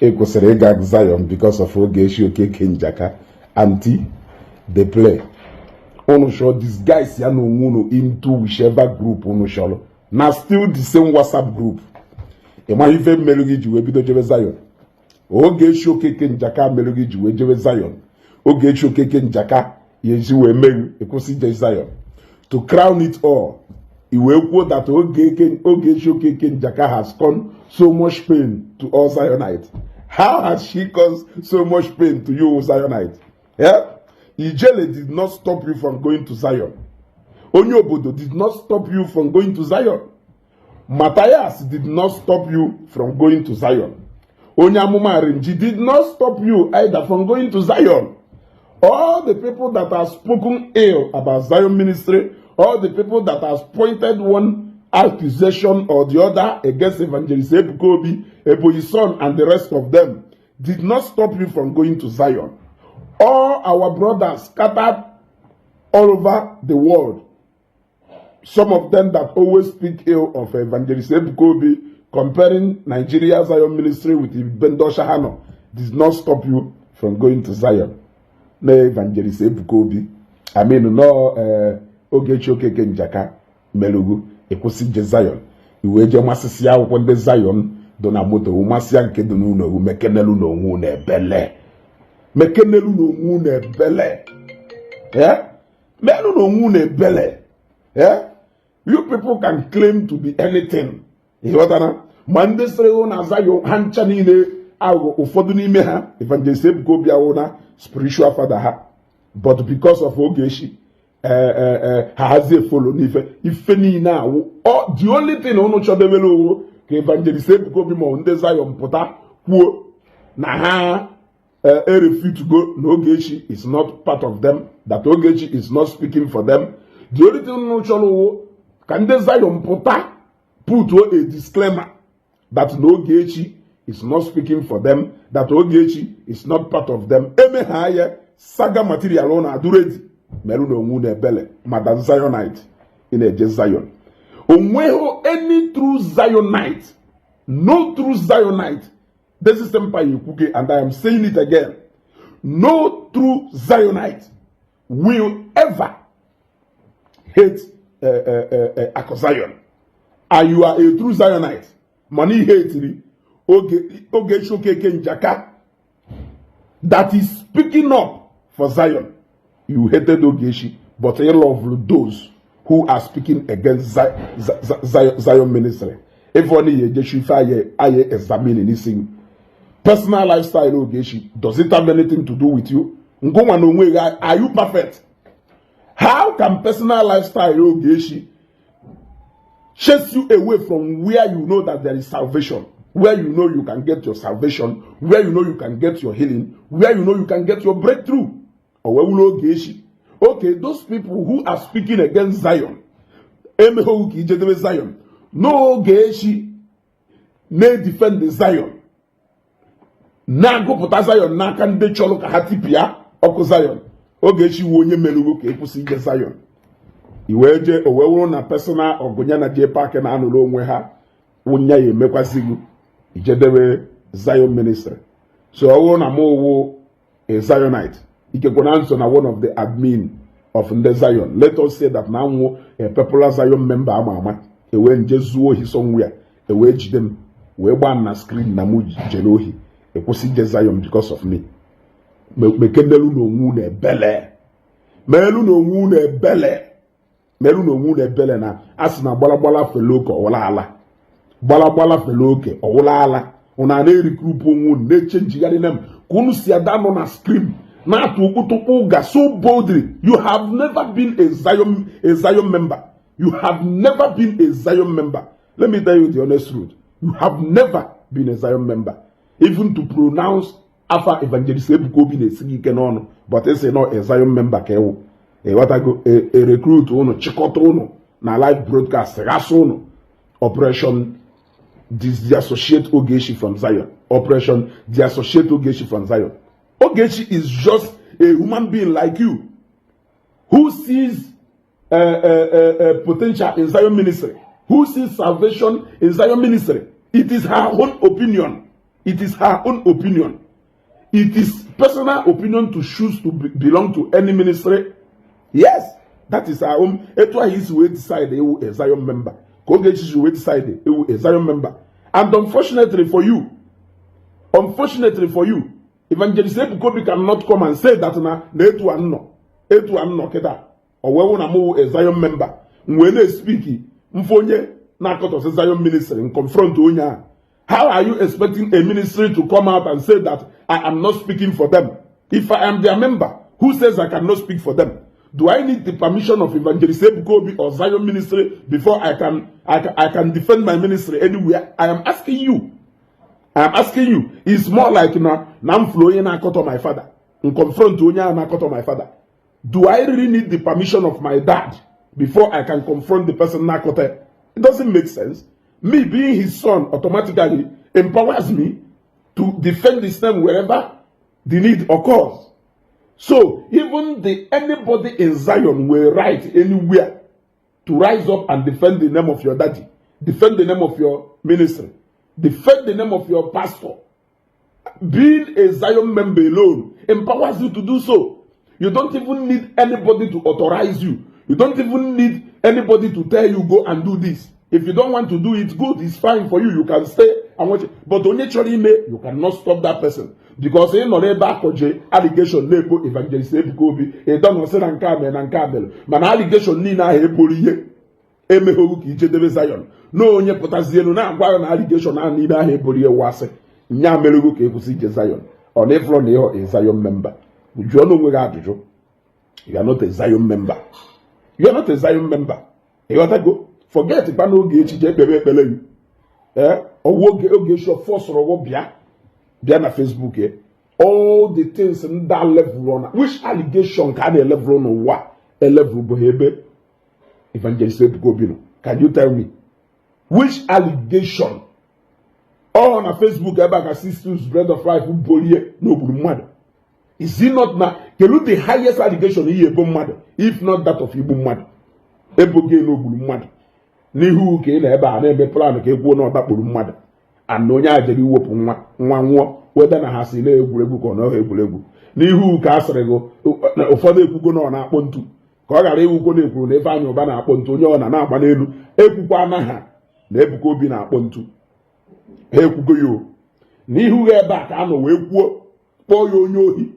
Ị kwụsịrị ịga Zion because of Ogechi Okeke Njaka. Aunty dey play. Unu chọrọ disguise ya na onwe unu into whichever group unu chọrọ, na still the same WhatsApp group. Ị maghị ife mmerụ gị ji wee bido jebe Zion. Ogechi Okeke Njaka merụ gị ji wee jebe Zion. Ogechi Okeke Njaka ya ezi wee merụ ịkwụsị ije Zion. To crown it all, i wee kwuo that Ogechi Okeke Njaka has caused so much pain to all Zionites. How has she caused so much pain to you, Zionite? Yeah? Ijele did not stop you from going to Zion. Onye Obodo did not stop you from going to Zion. Matthias did not stop you from going to Zion. Onye Amụma Arinji did not stop you either from going to Zion. All the people that have spoken ill about Zion ministry, all the people that has pointed one accusation or the other against Evangelist Ebuka Obi, Ebonyi Son, and the rest of them, did not stop you from going to Zion. All our brothers scattered all over the world, some of them that always speak ill of Evangelist Ebuka Obi, comparing Nigeria Zion ministry with Bendo Shahano, did not stop you from going to Zion. Na Evangelist Ebuka Obi, I mean, no, Ogechi Okeke Njaka merugu ịkwụsị ije Zion. Iwee jee masịsị akwụkwọ ndị Zion dị na moto, masịa nke dị n'ụlọ owu. Mekenelu na onwe unu ebele, mekenelu na onwe unu ebele, yeah? Menụ na onwe unu ebele, yeah? You people can claim to be anything. Ịghọtara? Ma ndị sịrị hụ na Zion, ha ncha niile aghụghọ. Ụfọdụ n'ime ha, Evangelist Ebuka Obi awụ na spiritual father ha, but because of Ogechi, ha hazie follow n'ife ife niile awụ. The only thing unu chọdebere owo ka Evangelist Ebuka Obi ma ọ ndị Zion pụta kwuo na ha refute go na Ogechi is not part of them, that Ogechi is not speaking for them. The only thing unu chọrọ owo ka ndị Zion pụta put a disclaimer that na Ogechi is not speaking for them, that Ogechi is not part of them. Emegha ya, saga material ụnụ adụ ready. Merụ na onwe unu ebele. Madam Zionite, ị na-eje Zion, onweghị any true Zionite, no true Zionite. This is Empire Ekwuke, and I am saying it again: no true Zionite will ever hate Akụ Zion. And you are a true Zionite, mana ihe etiri Ogechi Okeke Njaka that is speaking up for Zion. You hated Ogechi, but you love those who are speaking against Zion ministry. If only you just ife aye examine n'isi personal lifestyle Ogechi, does it have anything to do with you? Ngụnwa na onwe gị, are you perfect? How can personal lifestyle Ogechi chase you away from where you know that there is salvation, where you know you can get your salvation, where you know you can get your healing, where you know you can get your breakthrough? Or where will Ogechi? Okay, those people who are speaking against Zion, emeghe ka ijedebe Zion. N'Ogechi na-edefend Zion, na-agụpụta Zion n'aka ndị chọrọ ka ha tipịa ọkụ Zion. Ogechi wu onye merụgo ka ekwụsị ije Zion. I wee jee, o wee wụrụ na personal ọgụ ya na jee paakị na-anụrụ onwe ha wụnya ya emekwasịghị ijedebe Zion ministry. So ọ bụrụ na m wụ a Zionite, ikekwe na nso na one of the admin of ndị Zion, let us say that na nwụ a popular Zion member ama ama, ewee nje zuo ohi somewhere, ewee jide m, wee gbaa m na screen na mụ jere ohi, ekwụsị ije Zion because of me. Mekenelu na onwe unu ebele, meelu na onwe unu ebele, meelu na onwe unu ebele. Na a sị na gbalagbala fele oke ọwụla ala, gbalagbala fele oke ọwụla ala. Unu a na-erikrupu onwe unu, na-eche njigharị na m ka unu si ada nọ na screen na-atụ okputụkpụ ụga so boldly. You have never been a Zion member. You have never been a Zion member. Let me tell you the honest truth: you have never been a Zion member. Even to pronounce afa Evangelist Ebuka Obi na-esighị ike n'ọnụ, but ị sị nọ a Zion member ka ịwụ. Ịghọtago? E recruit unu, chịkọta unu na live broadcast, ghasa unu. Operation disassociate Ogechi from Zion, operation disassociate Ogechi from Zion. Ogechi is just a human being like you who sees potential in Zion ministry, who sees salvation in Zion ministry. It is her own opinion. It is her own opinion. It is personal opinion to choose to belong to any ministry. Yes, that is her own. Etu ahụ isi wee decide ewu a Zion member ka Ogechi si wee decide ewu a Zion member. And unfortunately for you, Evangelist Ebuka Obi cannot come and say that na etu a nnọ kịta, o wee wụ na mụ a Zion member, m wee na-espeak mfe onye na-akọtọsị Zion ministry, m confront onye ahụ. How are you expecting a ministry to come out and say that I am not speaking for them? If I am their member, who says I cannot speak for them? Do I need the permission of Evangelist Ebuka Obi or Zion ministry before I can defend my ministry anywhere? I am asking you. I am asking you. It's more like na m fụrụ onye na-akọtọ my father, m confront onye ahụ na-akọtọ my father. Do I really need the permission of my dad before I can confront the person na-akọtọ? It doesn't make sense. Me being his son automatically empowers me to defend his name wherever the need occurs. So even the anybody in Zion will write anywhere to rise up and defend the name of your daddy, defend the name of your ministry, defend the name of your pastor. Being a Zion member alone empowers you to do so. You don't even need anybody to authorize you. You don't even need anybody to tell you, "Go and do this." If you don't want to do it, good, it's fine for you. You can stay and watch it. But onye chọrọ ime, you cannot stop that person. Because ị nọrọ ebe akọje allegation na-ebo Evangelist Ebuka Obi, ị dọnọ sị na nke a mere na nke a mere, mana allegation niile ahụ eboro ihe emeghogu ka ijedebe Zion na onye pụtazielu na-agwa ya na allegation ahụ niile ahụ eboro ihe wasị nya merego ka ekwụsị ije Zion. Ọ na ịfụrụ na ịghọ a Zion member, jụọ n'onwe gị ajụjụ. You are not a Zion member. You are not a Zion member. Ịghọtago? Forget kwa n'oge echi jee kpebe ekpere gị. Ee, ọwụ oge Ogechi ọfọsọrọ bịa bịa na Facebook. All the things ndị a level on, which allegation ka a na-elevel n'ụwa elevel bụ ha ebe Evangelist Ebuka Obi nọ? Can you tell me which allegation? Ọ na Facebook ebe a ka Sisters Bread of Life bolie n'ogburu mmadụ. Is it not na kelu the highest allegation ihe ebo mmadụ, if not that of igbu mmadụ? Eboghị n'ogburu mmadụ n'ihu ka ị na ebe a na-eme plan ka e kwuo na ọ dakpuru mmadụ and onye a jere iwepụ nwa nwa nwụọ, weda na ha si na-egwuregwu ka ọ na egwuregwu. N'ihu ka a sịrị gị ụfọdụ ekwugo na ọ na-akpọ ntu ka ọ ghara iwukwo na ekwuru na Ifeanyị Ụba na-akpọ ntu, onye ọ na na-agba n'elu ekwukwa na ha na Ebuka Obi na-akpọ ntu. Ha ekwugo ya o n'ihu ha ebe a ka a nọ wee kwuo, kpọọ ya onye ohi.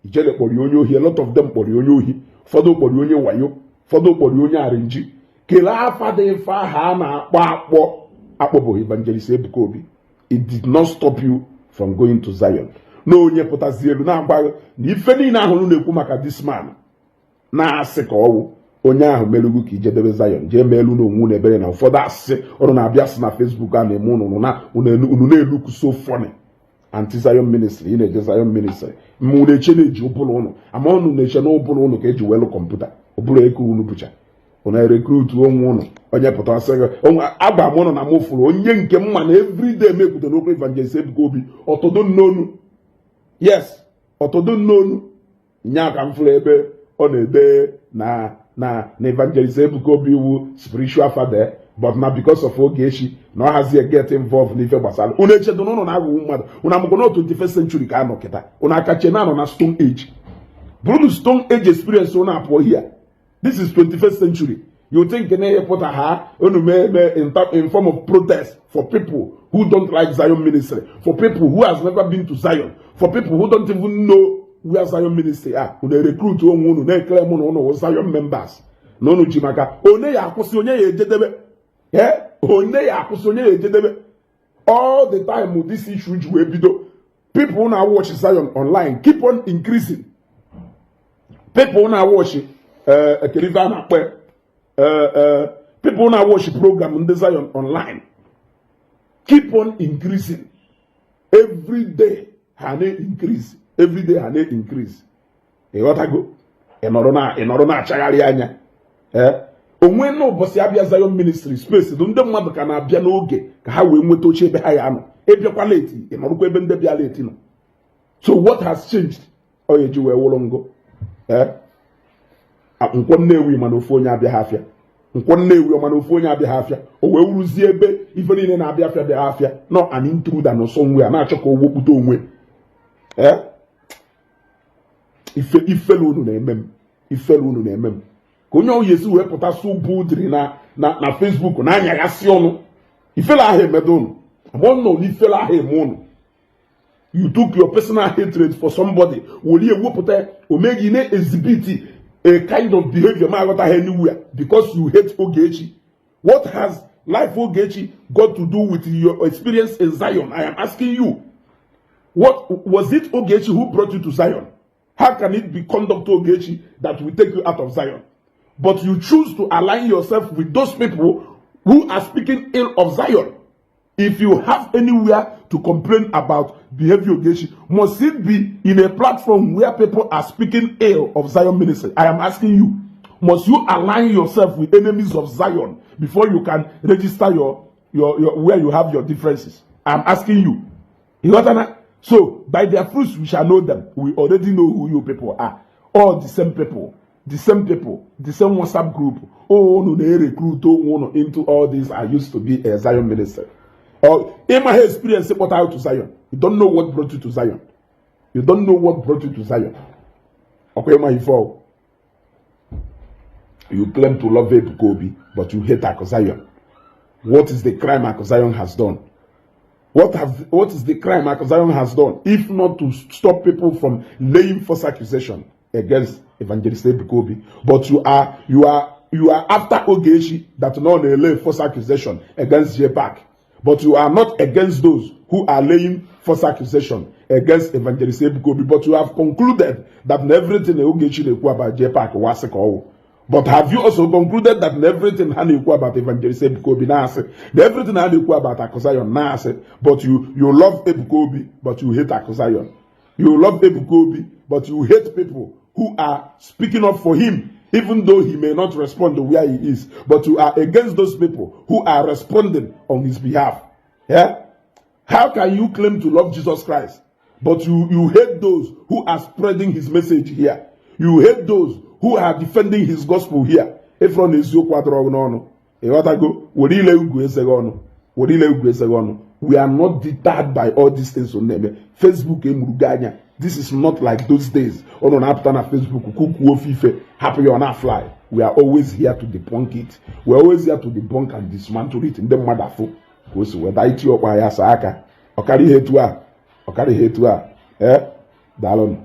Ijele kpọrọ ya onye ohi. A lot of them kpọrọ ya onye ohi, ụfọdụ kpọrọ ya onye wayo, ụfọdụ kpọrọ ya onye arinji. Kelee afa dị mfe aha a na-akpọ akpọ akpọbụghị Evangelist Ebuka Obi. It did not stop you from going to Zion. Na onye pụtazi elu na-agwa na ife niile ahụ na-ekwu maka this man na-asị ka ọwụ onye ahụ merugwu ka ijedebe Zion jee mee elu n'onwe unu ebere na ụfọdụ asịsị ụnụ na-abịa sị na Facebook a na-eme unu na unu na-elook so funny. Anti Zion ministry, ị na-eje Zion ministry ma unu eche na-eji ụbụrụ ụnụ ama unu na-eche na ụbụrụ ụnụ ka eji welu kọmputa ụbụrụ ego unu bụcha unu recruit onwe ụnụ. Onye pụta sị gị agba m ụnụ na m fụrụ onye nke mma na everyday mekwute n'okwu Evangelist Ebuka Obi ọtụtụ nnonu. Yes, ọtụtụ nnonu nya ka m fụrụ ebe ọ na-ede na Evangelist Ebuka Obi wu spiritual father, but na because of Ogechi na ọ hazie get involved n'ife gbasara unu. Echedo na ụnụ na-aghụghọ mmadụ. Unu amụkwa na 21st century ka anọ kịta. Unu akache na anọ na stone age bụrụ stone age experience unu apụọ here. This is 21st century. You think na ihe pụta ha unu mee mee in form of protest for people who don't like Zion ministry, for people who has never been to Zion, for people who don't even know where Zion ministry are. Unu recruit onwe unu na-ekele mụ na unu wụ Zion members na unu ji maka onye ya akwụsị, onye ya ejedebe. Ee, onye ya akwụsị, onye ya ejedebe. All the time this issue ji wee bido, people na watch Zion online keep on increasing. People na watch ekerive a na-akpọ people na watch program ndị Zion online keep on increasing every day. Ha na-increase every day, ha na-increase. Ịghọtago? Ịnọrọ na-achagharị anya. Ee, onwe n'ụbọchị abịa Zion ministry space dị, ndị mmadụ ka na-abịa n'oge ka ha wee nweta oche ebe ha ya anọ. Ịbịakwa late, ịnọrọkwa ebe ndị bịa late nọ. So what has changed? Ọ ya eji wee wụrụ ngụ. Ee, nkwọ Nnewi, mana ofu onye abịa ha afịa. Nkwọ Nnewi ọma na ofu onye abịaghị afịa, o wee wuruzie ebe ife niile na-abịa afịa bịara afịa nọ an intruder nọ somewhere na-achọ ka o wepụta onwe. Ee, ife ifele unu na-eme m, ifele unu na-eme m, ka onye ọya esi wee pụta so boldly na Facebook na-anyaghasị ọnụ. Ifele ahụ emedo unu ama nọ n'ifele ahụ eme unu. You took your personal hatred for somebody were ewepụta omeghị na exhibit a kind of behavior ma aghọtaghị anywhere because you hate Ogechi. What has life Ogechi got to do with your experience in Zion? I am asking you. What was it, Ogechi who brought you to Zion? How can it be conduct Ogechi that will take you out of Zion? But you choose to align yourself with those people who are speaking ill of Zion. If you have anywhere to complain about behavior Ogechi, must it be in a platform where people are speaking ill of Zion ministry? I am asking you. Must you align yourself with enemies of Zion before you can register your where you have your differences? I'm asking you. You got that? So by their fruits we shall know them. We already know who you people are. All the same people, the same people, the same WhatsApp group. Oh, no, they recruit oh, into all this. I used to be a Zion minister. Or in my experience, what out to Zion. You don't know what brought you to Zion. You don't know what brought you to Zion. Okay, my fault. You claim to love Ebuka Obi, but you hate Aku Zion. What is the crime Aku Zion has done? What is the crime Aku Zion has done, if not to stop people from laying false accusation against Evangelist Ebuka Obi? But you are after Ogechi that no lay false accusation against JPAC. But you are not against those who are laying false accusation against Evangelist Ebuka Obi. But you have concluded that everything Ogechi na-ekwu about JPAC was ka ọwụ. But have you also concluded that everything ha na-ekwu about Evangelist Ebuka Obi na-asị, na everything ha na-ekwu about Aku Zion na-asị? But you love Ebuka Obi, but you hate Aku Zion. You love Ebuka Obi, but you hate people who are speaking up for him, even though he may not respond to where he is. But you are against those people who are responding on his behalf. Yeah? How can you claim to love Jesus Christ, but you hate those who are spreading his message here? You hate those who are defending his gospel here. Ifrọ na eziokwu adọrọ gị n'ọnụ. Ịghọtago? Were ile ugwu eze gị ọnụ. Were ile ugwu eze gị ọnụ. We are not deterred by all these things on na-eme. Facebook emurugo anya. This is not like those days. Unu na-apụta na Facebook kwukwuo ofe ife hapụ ya ọ na-fly. We are always here to debunk it. We are always here to debunk and dismantle it. Ndị mmadụ afụ ka o si weta iti ọkpa ya saa aka. Ọ karịa ihe etu a. Ọ karịa ihe etu a. Ee, daalụnụ.